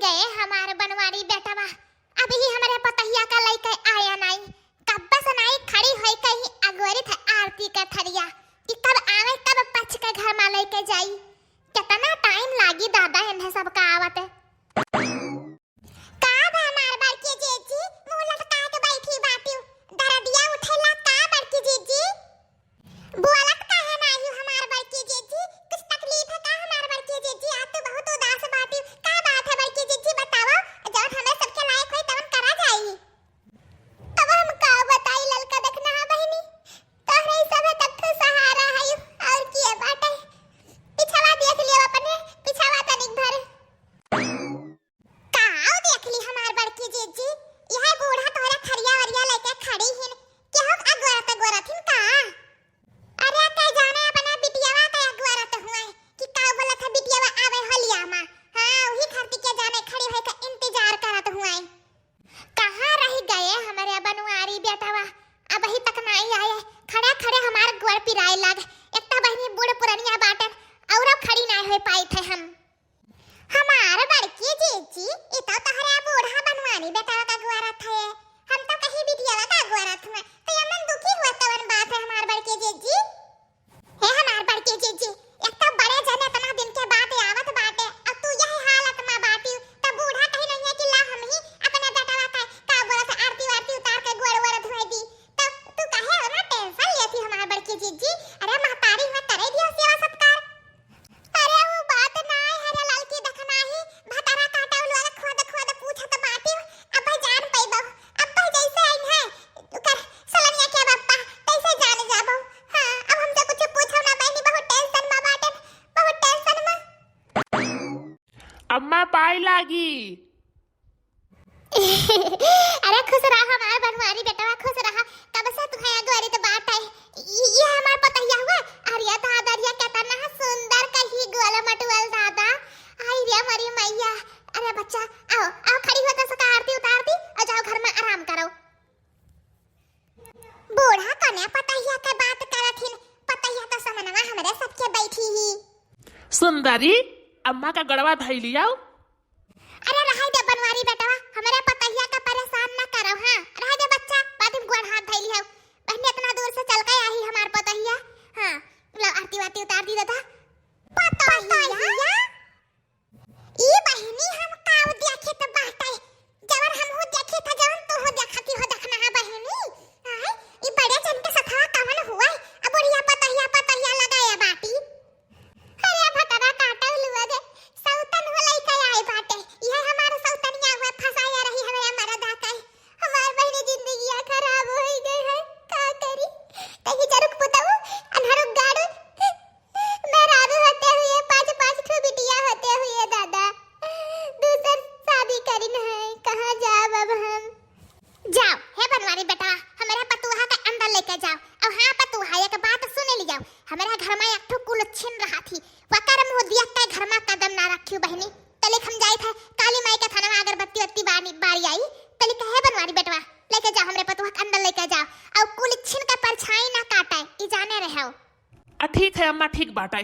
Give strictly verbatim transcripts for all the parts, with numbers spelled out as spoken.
ए हमार बनवारी बेटवा, अबही हमरे पतहिया का लइके आया नाई। कब्बे से नाई खड़ी होई कहीं अगोरित है आरती का थरिया कि कब आवे, कब पच के घर मा लइके जाई। केतना टाइम लागी दादा इन्हें सबका आवत। का बा हमार बड़की जीजी, मुंह लटका के बैठी बाटिउ, दरदिया उठेला का बड़की जीजी? बोलत काहे नाही हमार बड़की जीजी? कुछ तकलीफ है का हमार बड़की जीजी? आज तो बहुत उदास बाटिउ। का बात है बड़की जीजी, बतावा। जवन हमें सबके लायक होई तवन करा जाई। अब हम का बताई ललका देखना है बहिनी, तोहरे ही सब है तब तो सहारा है, और की है बाटे। पिछवा देख लियो अपने, पिछवा तनिक भर। काव देख ली हमार बड़की जीजी, यह बूढ़ा तोहरा थरिया वरिया लेके खड़ी हिन, केहू अगोरत अगोरत हिन का? अरे के जाने अपने बिटियावा के अगोरत हुए कि का बोलत है बिटियावा आवे होलिया मा। हाँ, वही खातिर के जाने खड़ी होके इंतजार करत हुए। कहाँ रह गए हमरे बनवारी बेटवा, अबही तक नाई आए। खड़े खड़े हमार गोड़ पिराए लाग। एक तो बहिनी बूढ़ पुरनिया बाटन, और अब खड़ी नाई हो पाई थे हम। हमार बड़की जीजी, ई तो तहरे बूढ़ा बनवारी बेटवा का गोरत है। हम तो कहीं बिटियावा का गोरत हुआ, तो ये मन दुखी हुआ तवन बात है हमार बड़की जीजी। हे हमार बड़की जीजी, एक तो बड़े जने इतना दिन के बाद आवत बाटे, अब तू यही हालत में बाटी, तो बूढ़ा कहीं नहीं है कि ला हम ही अपने बेटवा का, का गोरत आरती वारती उतार के गोड़ वोड़ धोए दी। तो तू काहे ओना टेंशन लेती हमार बड़की जीजी? अरे महतारी हुआ करे दियो सेवा सत्कार। अरे वो बात ना है रे ललकी, देखना ही भतारा काटा उलवा खोद खोद पूछत बाटी। अब भाई जान पैबो, अब भाई जैसे आई है ओकर सलनिया के बप्पा, तैसे जान जाबो। हाँ, अब हमसे कुछ पूछो ना बहनी, बहुत टेंशन में बाटे, बहुत टेंशन में। अम्मा पाई लागी। अरे खुश रहा हमार बनवारी बेटवा, खुश रहा। कब से तुम्हें अगवारी तो बात है। ये, ये हमार पतहिया हुआ। अरे दादा रे, कितना सुंदर कही गोल मटुअल दादा। आई रे हमारी मैया। अरे बच्चा, आओ, आओ खड़ी हो तो सका आरती उतार दी और जाओ घर में आराम करो। बूढ़ा कने पतहिया के बात करत हिन, पतहिया तो समनवा हमरे सबके बैठी ही। सुंदरी, अम्मा का गड़वा धई लियाओ। अरे रहाई दे बनवारी बेटवा, हमरे पतहिया का परेशान न करो। हाँ, रहाई दे बच्चा, बाद में गोड़ हाथ धई लियाओ। बहनी इतना दूर से चल के आई हमार पतहिया। हाँ, लो आरती वारती उतार दी दादा। पतहिया? ई बहिनी हम काव देखित बाटे, जवन हमहू देखित ह, जवन तूहू देखती हो, देखना है बहिनी। आय, ई बड़े जन के सथवा कवन हुआ है? अब बुढ़िया पतहिया, पतहिया लगाए बाटी। अरे भतरा काटल हुआ दे, सौतन हो लइका आए बाटे, यह हमार सौतनिया हुआ फंसाया रही हमें मरदा का। हमार बहिनी जिंदगिया खराब होइ गए है, का करी? कहीं जरुक पुतऊ, अनहरुक गाड़ू, मेहरारू होते हुए पाँच पाँच ठो बिटिया होते हुए दादा दूसर शादी करिन है, कहाँ जाब अब हम? जाओ, हे बनवारी बेटवा, हमारे पतुहा के अंदर लेके जाओ। और हाँ पतुहा, एक बात सुन लियाओ, हमारे घर में एक ठो कुलच्छिन रहा थी, वकर मुँह दिया के घर में कदम ना रखियो बहनी। तलिक हम जाइत है काली माई के थाना में अगरबत्ती वत्ती बारी, बारी आई, तलिक हे बनवारी बेटवा, लेके जाओ हमरे पतुहा के अंदर लेके जाओ, और कुलच्छिन के परछाई ना काटे, ई जाने रहो। आ, ठीक है अम्मा, ठीक बाटे।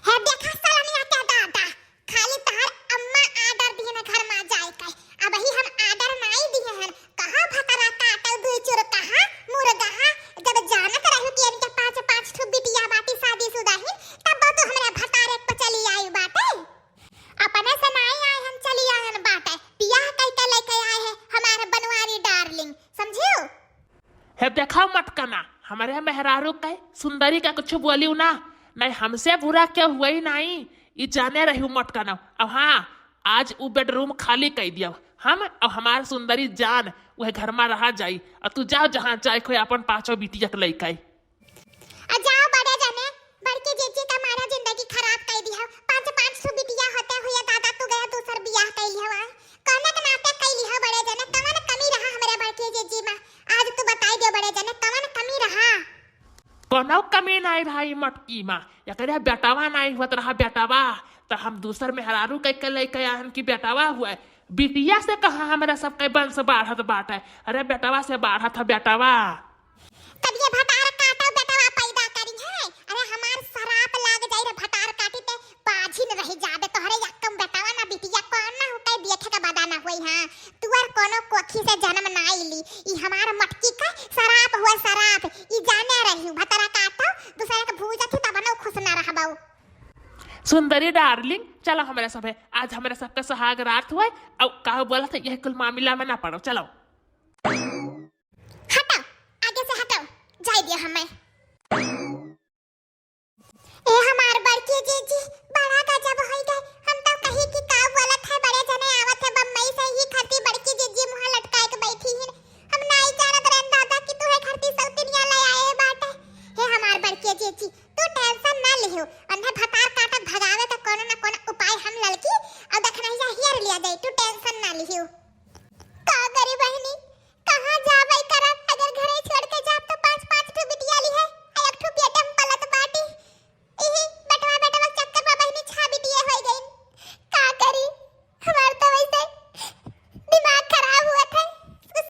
हे देखा सलनिया के दादा, खाली तहार अम्मा आर्डर दिए न घर मा जाए के। अबही हम आर्डर नाई दिए हन, कहाँ भतरा काटल दुई चुर कहाँ मुर्गा हा। जब जानत रहू कि इनके पाँच पाँच ठो बिटिया बाटी शादीशुदा ही, तब तो हमरे भतारे पे चली आई बाटे। अपने से नाई आए हन, चली आए हन बाटे। बियाह कई के लेके आए हैं हमारे बनवारी डार्लिंग, समझियो? हे देखा मटकना, हमरे मेहरारू के सुंदरी का कुछ बोलियो ना, नहीं हमसे बुरा क्यों हुआ ही नहीं, ई जाने रही मटकना। अब हाँ, आज उ बेडरूम खाली कर दियो, हम और हमार सुंदरी जान वह घर में रहा जाई, और तू जाओ जहाँ जाए खोए अपन पाँचों बिटिया के लेके। आ जाओ बड़े जने, बड़की जीजी का मारा जिंदगी खराब कर दियो। पाँच पाँच ठो बिटिया होते हुए दादा तू गया दूसर बियाह कर लियो। आए कौन के नाते कर लियो बड़े जने, कवन कमी रहा हमरे बड़की जीजी मा? आज तू बताई दियो बड़े जने, कवन कमी रहा? कोनो कमी नाई रहा ई मटकी मा, एकरे बेटवा नाई हुआ तो रहा बेटवा, तो हम दूसर मेहरारू कह के लेके आए हन कि बेटवा हुआ। बिटिया से कहाँ हमरा सबके वंश बाढ़त बाटे? अरे बेटवा से बाढ़त है बेटवा। तब ये भतार काटो बेटवा पैदा करी है। अरे हमार सराप लाग जाई रे भतार काटी ते बाझिन रही जाबे तोहरे यक्कम बेटवा हाँ, तू अउर कोनो कोखी से जनम नाइ ली। ई हमार मटकी का सराप हुआ, सराप। ई जाने रही, भतरा काटो, दूसरा के भूजत ही तब न खुश न रहबो। सुंदरी डार्लिंग, चलो हमरा सभे, आज हमरा सबका सुहाग रात हुआ। अब का बोलत है, यह कुल मामिला में ना पड़ो, चलो।